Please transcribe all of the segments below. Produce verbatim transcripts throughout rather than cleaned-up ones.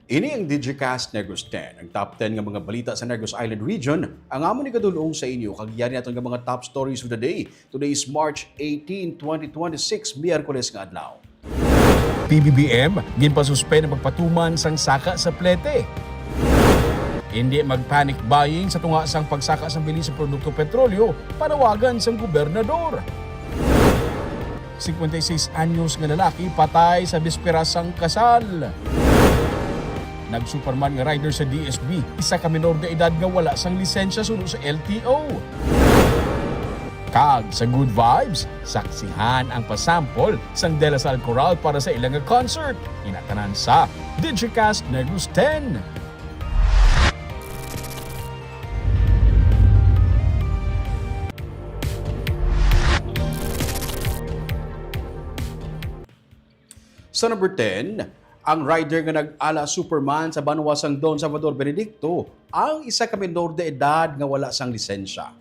Ini ang Digicast Negros ten, ang top ten nga mga balita sa Negros Island Region. Ang amon igadul-ong sa inyo kag yari naton nga mga top stories of the day. Today is March eighteen, twenty twenty-six, Miyerkules nga adlaw. P B B M, ginpasuspend ang pagpatuman sang saka sa plete. Hindi mag-panic buying sa tunga sang pagsaka sang bili sa produkto petrolyo, panawagan sang gobernador. Cincuenta y seis anyos nga lalaki patay sa bisperas sang kasal. Nag-Superman nga rider sa D S B, isa ka menor de edad nga wala sang lisensya suno sa L T O. Kag sa Good Vibes, saksihan ang pasample sang De La Salle Chorale para sa ila nga concert. Ina tanan sa Digicast Negros ten. Sa number ten, ang rider nga nag-ala Superman sa banwa sang Don Salvador Benedicto, ang isa ka menor de edad nga wala sang lisensya.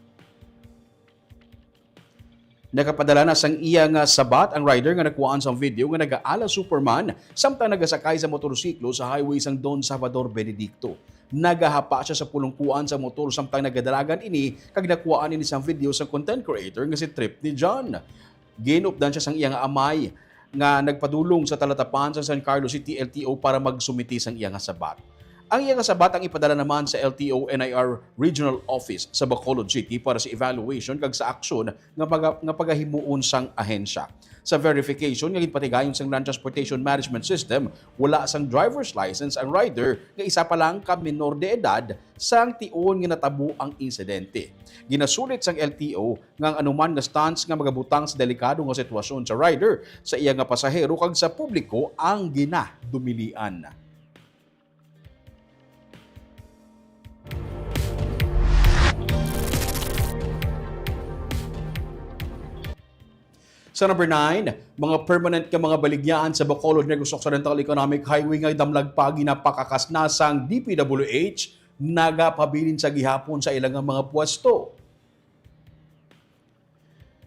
Nakapadala na sang iya nga sabat ang rider nga nakuhaan sang video nga nagaala Superman samtang nagasakay sa motorsiklo sa highway sang Don Salvador Benedicto. Nagahapa siya sa pulungkuan sa motor samtang nagadalagan ini kag nakuhaan ini sang video sang content creator nga si Trip ni John. Ginupdan siya sang iya nga amay nga nagpadulong sa talatapan sa San Carlos City L T O para magsumiti sang iya nga sabat. Ang iya nga sabat ang ipadala naman sa L T O N I R Regional Office sa Bacolod City para sa evaluation kag sa aksyon nga paga-, nga pagahimuon sang ahensya. Sa verification nga ginpatigayon sang Land Transportation Management System, wala sang driver's license ang rider nga isa pa lang ka menor de edad sang tion nga natabo ang insidente. Ginasulit sang L T O nga ang anuman nga stance nga magabutang sa delikado nga sitwasyon sa rider, sa iya nga pasahero kag sa publiko ang ginadumilian. Sa number nine, mga permanent nga mga baligyaan sa Bacolod Negros Occidental Economic Highway nga damlag pa ginapakakas na sang D P W H, nagapabilin sa gihapon sa ila nga mga pwesto.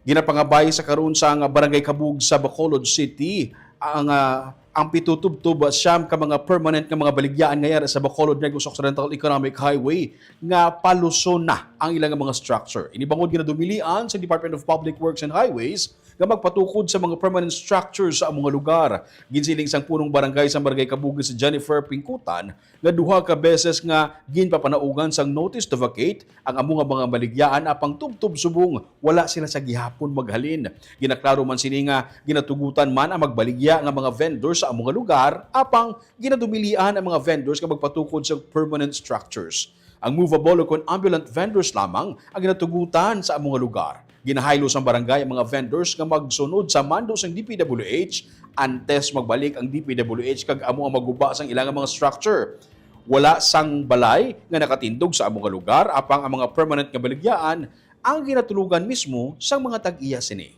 Ginapangabay sa karon sa nga Barangay Kabug sa Bacolod City ang, ah, ang pitutubtob siyam ka mga permanent nga mga baligyaan nga yara sa Bacolod Negros Occidental Economic Highway nga paluson na ang ilang mga structure. Ini bangod ginadumilian sa Department of Public Works and Highways nga magpatukod sa mga permanent structures sa among lugar. Ginsiling sang punong barangay sa Barangay Kabug si Jennifer Pingkutan nga duha ka beses nga ginpapanaugan sang notice to vacate ang amo nga mga baligyaan, apang tubtob subong wala sila sa gihapon maghalin. Ginaklaro man sini nga ginatugutan man ang magbaligya nga mga vendor sa amo nga lugar, apang ginadumilian ang mga vendors nga magpatukod sa permanent structures. Ang movable o kon ambulant vendors lamang ang ginatugutan sa amo nga lugar. Ginahaylo sang barangay ang mga vendors nga magsunod sa mando sang D P W H antes magbalik ang D P W H kag amo ang maguba sang ilang mga structure. Wala sang balay nga nakatindog sa amo nga lugar, apang ang mga permanent nga baligyaan ang ginatulugan mismo sang mga tag-iya sini.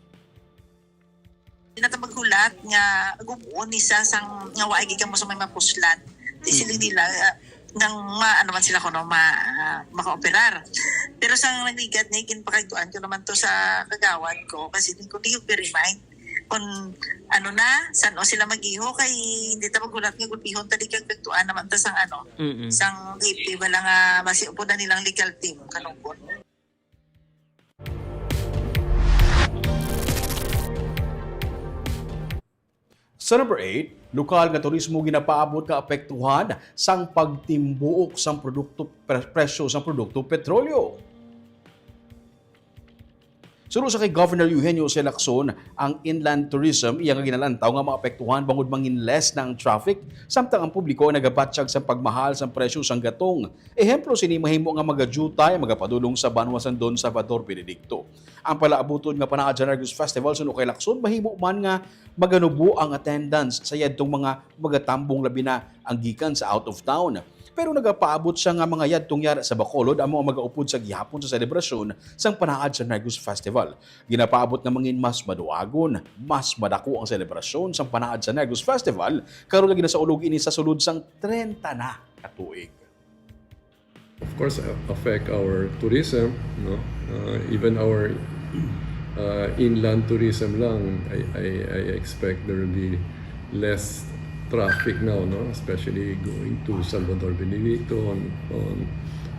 Di na ta maghulat nga gub-on ni sa sang nga wa gid kamo sa may mapuslan. Di sila Mm. nila, ah, nang ma-, ano man sila kuno, ma-, ah, makaoperar. Pero sa nagligad ni, ginpakagtuan ko naman to sa kagawad ko, kasi din ko, "Do you be remind kung ano na, san-o sila mag-iho, kay hindi ta maghulat nga gulpihon ta di kag kagtuan naman ta sang ano, Mm-mm. sang D P, wala nga masi upod na nilang legal team, kanukon." Sa number eight, lokal nga turismo ginapaabot nga apektuhan sang pagtimbuok sang produkto, pre-, presyo sang produkto petrolyo. Suno sa kay Governor Eugenio Jose Lacson, ang inland tourism iya nga ginalantaw nga maapektuhan bangod mangin less na ang traffic, samtang ang publiko ang nagabatyag sa pagmahal sang presyo sang gatong. Ehemplo sini mahimo nga magadutay ang magapadulong sa banwa sang Don Salvador Benedicto. Ang palaabuton nga Panaad sa Negros Festival suno kay Lacson mahimo man nga maganubo ang attendance sa yadtong mga magatambong, labi na ang gikan sa out of town. Pero nagapaabot siya nga mga yadtong yara sa Bacolod amo ang magaupod sa gihapon sa selebrasyon sang Panaad sa Negros Festival. Ginapaabot nga mangin mas maduagon, mas madako ang selebrasyon sang Panaad sa Negros Festival karon nga ginasaulog ini sa sulod sang trenta na ka tuig. Of course, a-, affect our tourism, no? Uh, even our, uh, inland tourism lang, I, I, I expect there will be less, traffic now, no? Especially going to Salvador Benedicto on, on,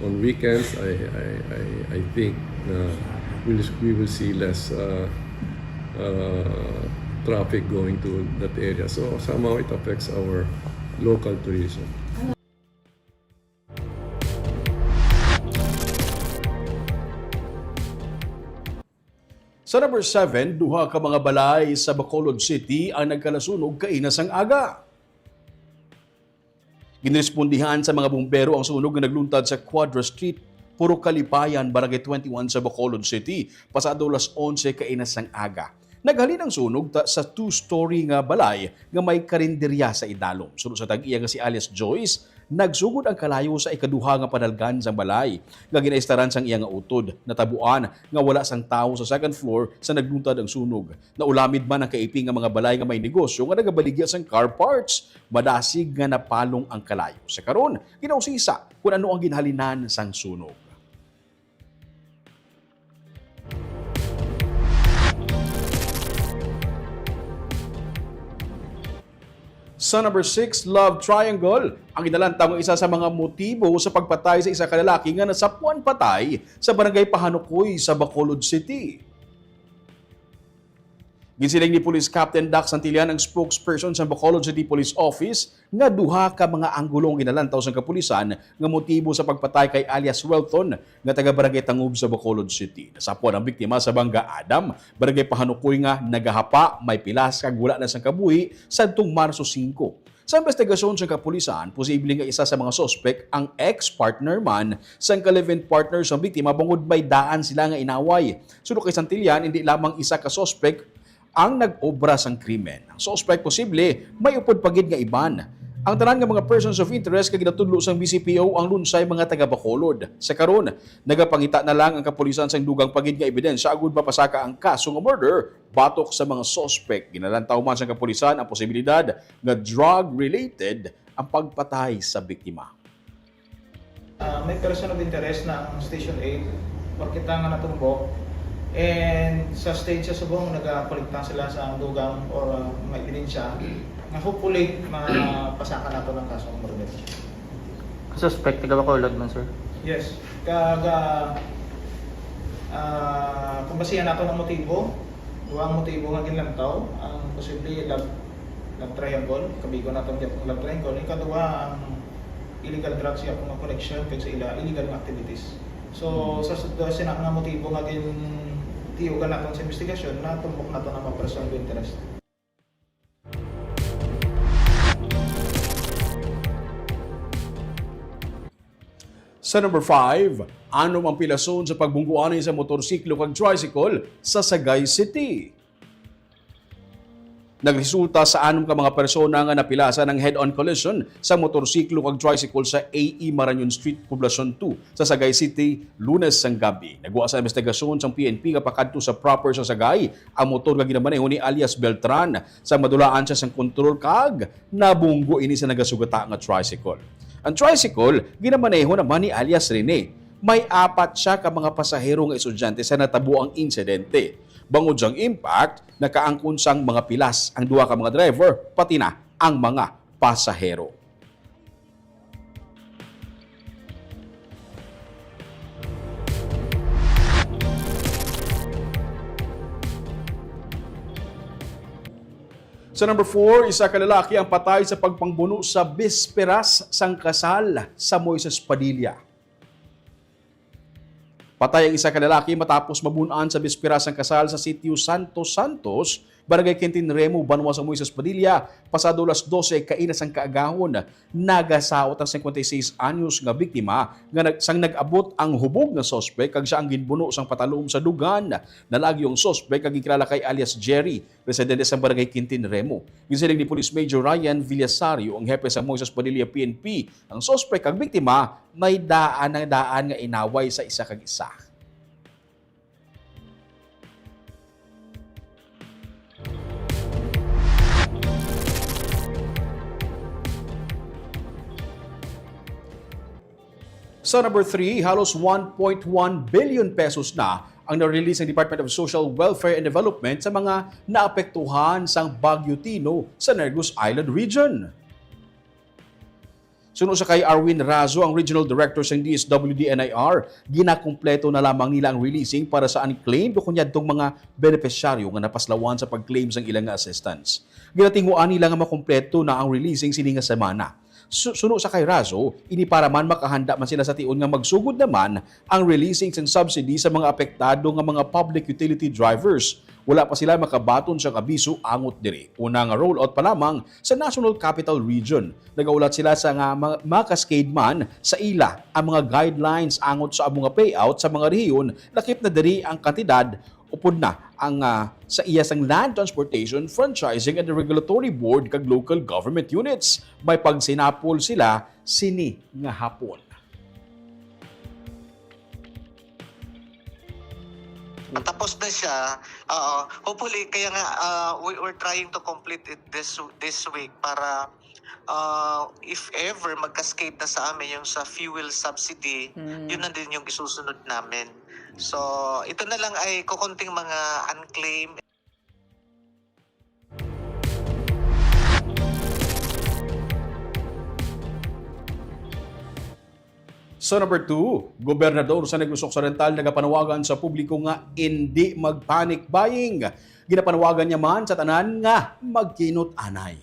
on weekends, I, I, I, I think na we'll, we will see less uh, uh, traffic going to that area. So somehow it affects our local tourism. Sa number seven, duha ka mga balay sa Bacolod City ang nagkalasunog kaina sang aga. Ginrespondihan sa mga bumbero ang sunog nga nagluntad sa Quadra Street, Purok Kalipayan, Barangay twenty-one sa Bacolod City, pasado alas onse kaina sang aga. Naghalin ang sunog ta- sa two-story nga balay nga may karinderya sa idalom. Suno sa tag-iya nga si alias Joyce, nagsugod ang kalayo sa ikaduha nga panalgan sang balay nga ginaistaran sang iya nga utod. Natabuan nga wala sang tawo sa second floor sa nagluntad ang sunog. Naulamid man ang kaiping nga mga balay nga may negosyo nga nagabaligya sang car parts. Madasig nga napalong ang kalayo. Sa karon, ginausisa kung ano ang ginhalinan sang sunog. Sa number six, love triangle ang ginalantaw nga isa sa mga motibo sa pagpatay sa isa ka lalaki nga nasapuan patay sa barangay Pahanukoy sa Bacolod City. Ginsiling ni Police Captain Dax Santillan, ang spokesperson sa Bacolod City Police Office, nga duha ka mga anggulo ang ginalantaw sang kapulisan nga motibo sa pagpatay kay alias Welton nga taga Barangay Tangub sa Bacolod City. Nasapuan ang biktima sa Bangga Adam, Barangay Pahanukoy nga nagahapa, may pilas kag wala na sang kabuhi sadtong Marso singko. Sa investigasyon sa kapulisan, posible nga isa sa mga suspek ang ex-partner man sang ka-live-in partner sang biktima bangod may daan sila nga inaway. Suno kay Santillan, hindi lamang isa ka suspek ang nag-obra sang krimen. Ang suspek posible may upod pa gid nga iban. Ang tanan nga mga persons of interest nga ginatudlo sang B C P O ang lunsay mga taga Bacolod. Sa karon, nagapangita na lang ang kapulisan sang dugang pa gid nga ebidensya agud mapasaka ang kaso nga murder batok sa mga suspek. Ginalantaw man sang kapulisan ang posibilidad nga drug-related ang pagpatay sa biktima. Ah, may person of interest na ang Station eight, or kita nga natumbok. And sa stage sa subong, nagakolekta sila sa dugang or ah, mga ebidensya nga hopefully mapasaka nato ng kasong murder. Suspect, taga Bacolod man, sir. Yes. Kag ah, ah, kung basihan nato ng motibo, duha ang motibo nga ginlantaw, ang posible love, love triangle, kabigo nato ang love triangle. Ikaduha, ang illegal drugs, iya nga connection kag sa ila illegal nga activities. So sa sa sina nga motibo nga gin tiugan naton sa investigasyon, natumbok nato ang mga person of interest. Sa number five, anom ang pilason sa pagbungguanay sa motorsiklo kag tricycle sa Sagay City. Nagresulta sa anom ka mga persona nga napilasan ang head-on collision sa motorsiklo kag tricycle sa A E Marañon Street, Poblacion two, sa Sagay City, Lunes sang gabi. Nagwa sa investigasyon sang P N P nga pakadto sa proper sa Sagay ang motor nga ginamaneho ni alias Beltran sa madulaan siya sang kontrol kag nabunggo ini sa nagasugata nga tricycle. Ang tricycle ginamaneho naman ni alias Rene. May apat siya ka mga pasahero nga estudyante sa natabo ang insidente. Bangod sang impact, nakaangkon sang mga pilas ang duha ka mga driver, pati na ang mga pasahero. Sa number four, isa ka lalaki ang patay sa pagpangbuno sa bisperas sang kasal sa Moises Padilla. Patay ang isa ka lalaki matapos mabun-an sa bisperas sang kasal sa sitio Santos Santos, Barangay Quintin Remo, banwa sa Moises Padilla, pasado alas dose kaina sang kaagahon. Nagasaot ang singkwenta y seis anyos nga biktima nga nag, sang nag-abot ang hubog nga suspek kag siya ang ginbuno sang patalom sa dugan. Nalagyo ang suspek nga ginkilala kay alias Jerry, residente sa Barangay Quintin Remo. Ginsiling ni Police Major Ryan Villasario, ang hepe sa Moises Padilla P N P, ang suspek kag biktima may daan ang daan nga inaway sa isa kag isa. Sa number three, halos one point one billion pesos na ang na-release ng Department of Social Welfare and Development sa mga naapektuhan sang Bagyo Tino sa Negros Island Region. Suno sa kay Arwin Razo, ang Regional Director sang D S W D N I R, ginakumpleto na lamang nila ang releasing para sa unclaimed o kunyadtong mga benepisyaryo nga napaslawan sa pag-claim sang ila nga assistance. Ginatinguan nila nga makumpleto na ang releasing sini nga semana. Su-, suno sa kay Razo, ini para man makahanda man sila sa tion nga magsugod naman ang releasing sang subsidy sa mga apektado nga mga public utility drivers. Wala pa sila makabaton sang abiso angot diri. Una nga rollout pa lamang sa National Capital Region. Nagaulat sila sa nga ma-, ma-cascade man sa ila ang mga guidelines angot sa amo nga payout sa mga rehiyon, lakip na diri ang kantidad upod na ang, ah, sa iya sang Land Transportation, Franchising and Regulatory Board kag local government units. May pagsinapol sila sini nga hapon. Matapos na siya, oo. Hopefully, kaya nga, ah, we, we're trying to complete it this this week para, ah, if ever mag-cascade na sa amin yung sa fuel subsidy, Mm. yun na din yung isusunod namin. So, ito na lang ay kukunting mga unclaimed. Sa number two, gobernador sa Negros Occidental nagapanawagan sa publiko nga indi mag-panic buying. Ginapanawagan niya man sa tanan nga magkinot anay.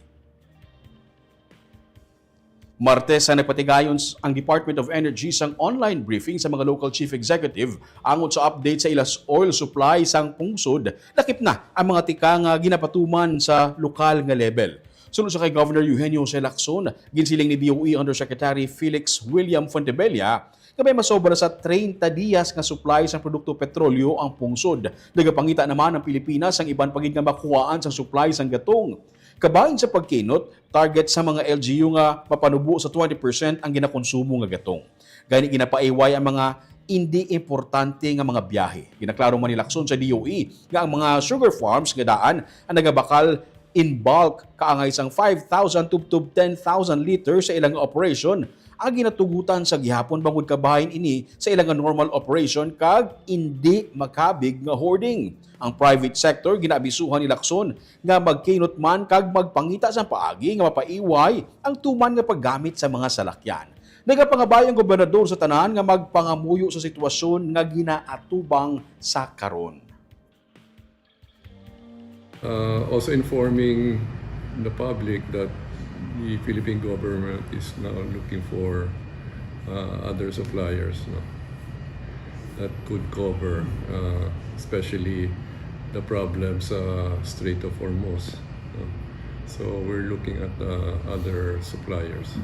Martes sa nagpatigayon s-, ang Department of Energy sang online briefing sa mga local chief executive angot sa update sa ila s-, oil supply sang pungsod, lakip na ang mga tika nga ginapatuman sa lokal nga level. Suno sa kay Governor Eugenio Jose Lacson, ginsiling ni D O E Undersecretary Felix William Fuentebella nga may masobra sa treinta dias nga supply sang produkto petrolyo ang pungsod. Nagapangita naman ang Pilipinas sang iban pa gid nga makuhaan sang supply sang gatong. Kabahin sa pagkinot, target sa mga L G U nga mapanubo sa twenty percent ang ginakonsumo nga gatong. Gani ginapaiway ang mga indi importante nga mga biyahe. Ginaklaro man ni Lacson sa D O E nga ang mga sugar farms nga daan ang nagabakal in bulk kaangay sang five thousand tubtob ten thousand liters sa ilang operation ang ginatugutan sa gihapon bangod kabahin ini sa ilang normal operation kag indi makabig nga hoarding. Ang private sector ginaabisuhan ni Lacson nga magkinot man kag magpangita sang paagi nga mapaiway ang tuman nga paggamit sa mga salakyan. Nagapangabay ang gobernador sa tanan nga magpangamuyo sa sitwasyon nga ginaatubang sa karon. Uh, also informing the public that the Philippine government is now looking for uh, other suppliers, no, that could cover, uh, especially the problem sa Strait of Hormuz, no? So we're looking at uh, other suppliers.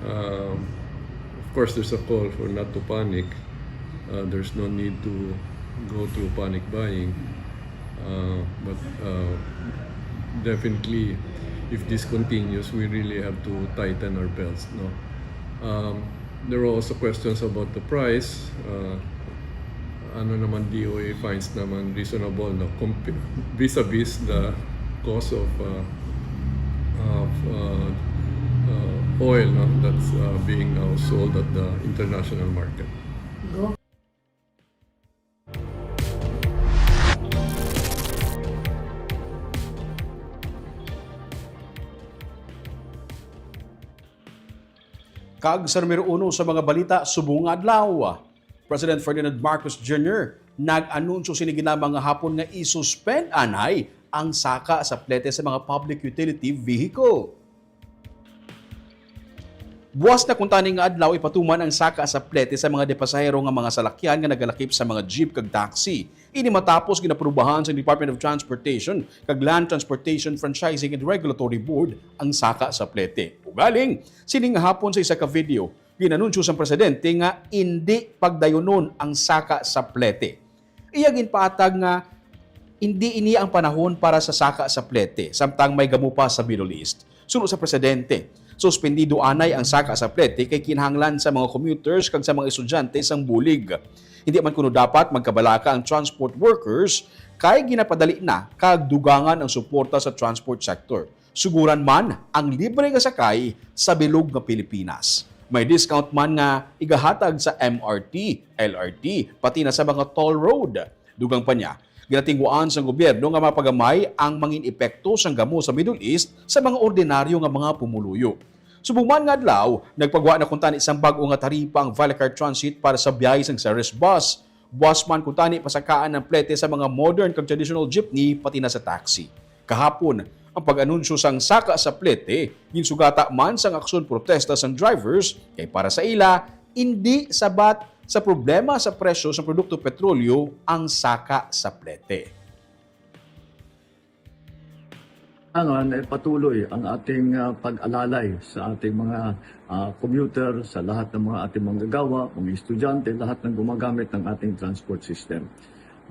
Um, of course, there's a call for not to panic. Uh, there's no need to go through panic buying. Uh, but uh, definitely, if this continues, we really have to tighten our belts, no? Um, there were also questions about the price. Uh, ano naman, D O A finds naman reasonable, no? Comp-, vis-a-vis the cost of, uh, of uh, uh, oil, no, that's uh, being now sold at the international market. Kag sa numero uno sa mga balita subong nga adlaw, President Ferdinand Marcos Junior nag-anunsyo sini ginama nga hapon nga i-suspend anay ang saka sa plete sa mga public utility vehicle. Buwas na kuntani nga adlaw ipatuman ang saka sa plete sa mga depasahero nga mga salakyan nga nagalakip sa mga jeep kag taxi. Ini matapos ginaprubahan sa Department of Transportation kag Land Transportation Franchising and Regulatory Board ang saka sa plete. Ugaling, sining nga hapon sa isa ka video, ginanunsyo sang presidente nga indi pagdayunon ang saka sa plete. Iya ginpaatag nga indi ini ang panahon para sa saka sa plete, samtang may gamo pa sa Middle East. Suno sa presidente, suspendido anay ang saka sa plete kay kinahanglan sa mga commuters kag sa mga estudyante sang bulig. Hindi man kuno dapat magkabalaka ang transport workers kay ginapadali na kag dugangan ang suporta sa transport sector. Suguran man ang libre nga sakay sa bilog nga Pilipinas. May discount man nga igahatag sa M R T, L R T, pati na sa mga toll road. Dugang pa niya, ginatinguhaan sang gobyerno nga mapagamay ang mangin epekto sang gamo sa Middle East sa mga ordinaryo nga mga pumuluyo. Subong man nga adlaw, nagpagwa na kuntani sang bag-o nga taripa ang Vilacar Transit para sa biyahe sang Ceres Bus. Buas man kuntani pasakaan ang Plete sa mga modern kag traditional jeepney pati na sa taxi. Kahapon, ang pag-anunsyo sang saka sa Plete ginsugata man sang aksyon protesta sang drivers kay para sa ila, indi sabat sa problema sa presyo sa produkto petrolyo ang saka sa Plete. Kailangan ay patuloy ang ating ah, pag-alalay sa ating mga ah, commuter, sa lahat ng mga ating manggagawa, mga estudyante, lahat ng gumagamit ng ating transport system.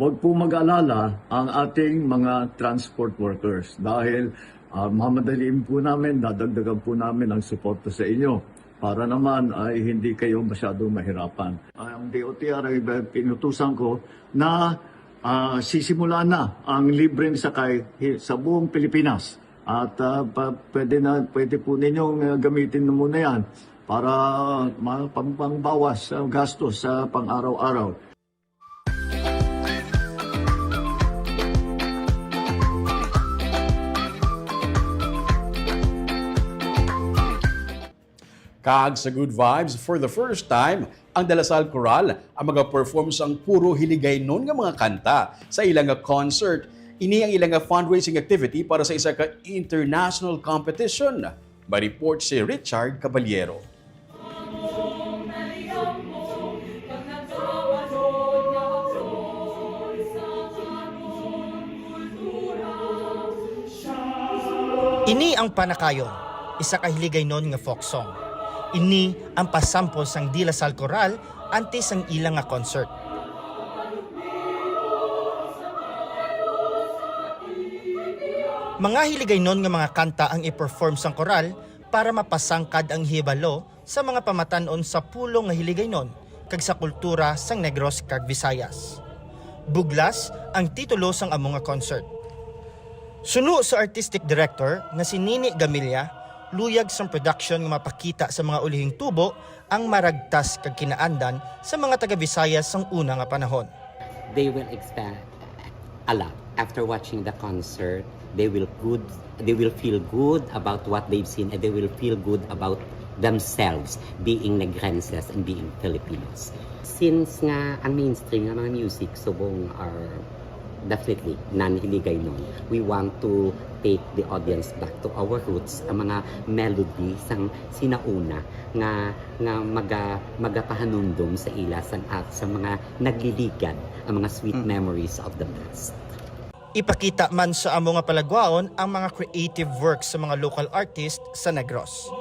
Huwag po mag-alala ang ating mga transport workers dahil ah, mamadaliin po namin, dadagdagan po namin ang suporta sa inyo para naman ay hindi kayo masyadong mahirapan. Ang D O T R ay pinutusan ko na ah, sisimula na ang libreng sakay hi- sa buong Pilipinas. At ah, pa- pwede na pwede po ninyong ah, gamitin na muna 'yan para ma- pang pangbawas sa gastos sa pang-araw-araw. Kag sa Good Vibes, for the first time, ang Dalasal Coral ang magaperform sang puro Hiligaynon nga mga kanta sa ila nga concert. Ini ang ila nga fundraising activity para sa isa ka international competition. May report si Richard Caballero. Ini ang Panakayon, isa ka Hiligaynon nga folk song. Ini ang pasample sang Dilasal Coral antes sang ila nga concert. Mga Hiligaynon nga mga kanta ang i-perform sang koral para mapasangkad ang hibalo sa mga pamatan-on sa pulong nga Hiligaynon kag sa kultura sang Negros kag Visayas. Buglas ang titulo sang amo nga concert. Suno sa artistic director nga si Nini Gamilla, luyag sang production nga mapakita sa mga ulihing tubo ang maragtas kag kinaandan sa mga taga-Visayas sang una nga panahon. They will expect a lot after watching the concert. They will good they will feel good about what they've seen, and they will feel good about themselves being Negrenses and being Filipinos. Since nga ang mainstream nga mga music subong are definitely non-Hiligaynon, we want to take the audience back to our roots, ang mga melody sang sinauna nga nga maga, magapahanumdom sa ila sang at sa mga nagliligad, ang mga sweet memories of the past. Ipakita man sa amo nga palagwaon ang mga creative works sa mga local artist sa Negros.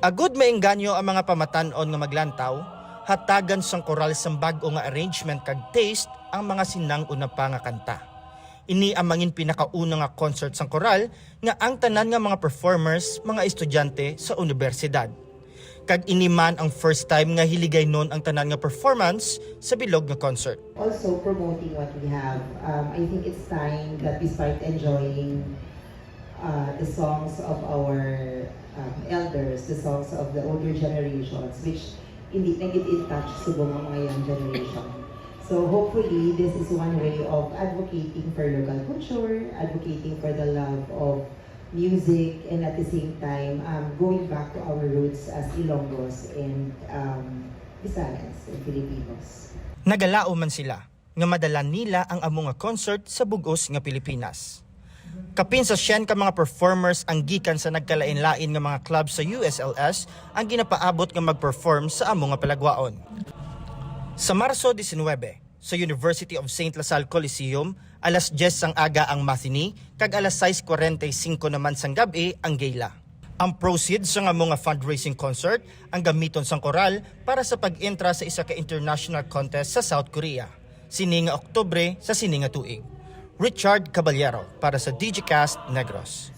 Agud maengganyo ang mga pamatan-on nga maglantaw, hatagan sang koral sang bag-o nga arrangement kag taste ang mga sinang-una pa nga kanta. Ini ang mangin pinakauna nga concert sang koral nga ang tanan nga mga performers mga estudyante sa unibersidad. Kag ini man ang first time nga hiligaynon ang tanan nga performance sa bilog nga concert. Also promoting what we have. Um, I think it's time that we start enjoying uh, the songs of our um, elders, the songs of the older generations, which hindi na gid in touch subong ang mga young generation. So hopefully, this is one way of advocating for local culture, advocating for the love of music, and at the same time, um, going back to our roots as Ilonggos and um, Visayas and Filipinos. Nagalaom man sila nga madala nila ang amo nga concert sa bug-os nga Pilipinas. Kapin sa syen ka mga performers ang gikan sa nagkalain-lain nga mga club sa U S L S ang ginapaabot nga mag-perform sa amo nga palagwaon. Sa Marso diecinuebe, sa University of Saint La Salle Coliseum, alas dyes sang aga ang matinee kag alas sais cuarenta y cinco naman sang gab-i ang gala. Ang proceeds sang amo nga fundraising concert ang gamiton sang koral para sa pag-entra sa isa ka international contest sa South Korea sini nga Oktubre sa sini nga tuig. Richard Caballero para sa Digicast Negros.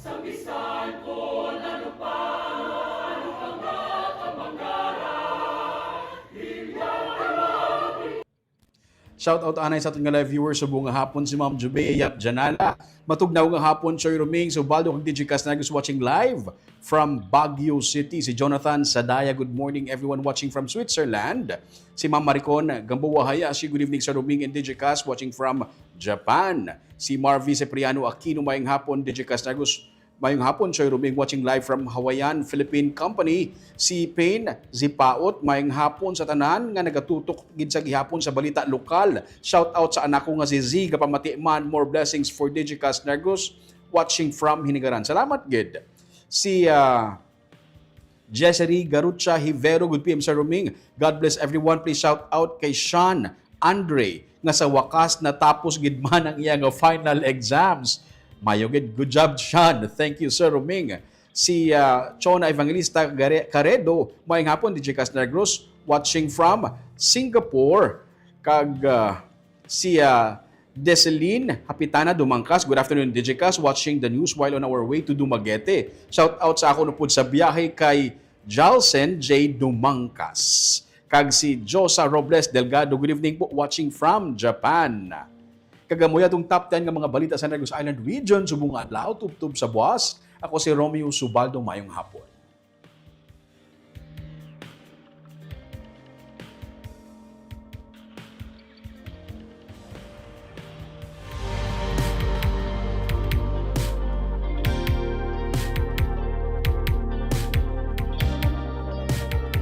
Shout out anay sa aton nga live viewers, subong nga hapon si Ma'am Jubea Yap Janala. Matugnaw nga hapon, Choy Roming, Subaldo kag Digicast Negros watching live from Baguio City. Si Jonathan Sadaya, good morning everyone watching from Switzerland. Si Ma'am Maricon Gamboa Hayashi, good evening sa Roming and Digicast watching from Japan. Si Marvy Cipriano Aquino, mayong hapon Digicast Negros. Mayong hapon, Choy Ruming, watching live from Hawaiian Philippine Company. Si Payne Zipaot, mayong hapon sa tanan nga nagatutok gid sa gihapon sa balita lokal. Shout out sa anak ko nga si Z, kapamati man, more blessings for Digicast Negros, watching from Hinigaran. Salamat gid. Si ah, Jessery Garucha Hivero, good P M, Sir Ruming. God bless everyone. Please shout out kay Sean Andre nga sa wakas natapos gid man ang iya nga final exams. Mayo gid, good job, Sean. Thank you, Sir Ruming. Si ah, Chona Evangelista Gare- Caredo, mayong hapon, Digicast Negros, watching from Singapore. Kag ah, si ah, Deseline Hapitana Dumangkas, good afternoon, Digicast, watching the news while on our way to Dumaguete. Shout out sa ako na pud sa biyahe kay Jalsen J Dumangkas. Kag si Josa Robles Delgado, good evening po, watching from Japan. Kag amo ya atong top ten nga mga balita sa Negros Island Region subong nga adlaw, tubtob sa buwas. Ako si Romeo Subaldo, mayong hapon.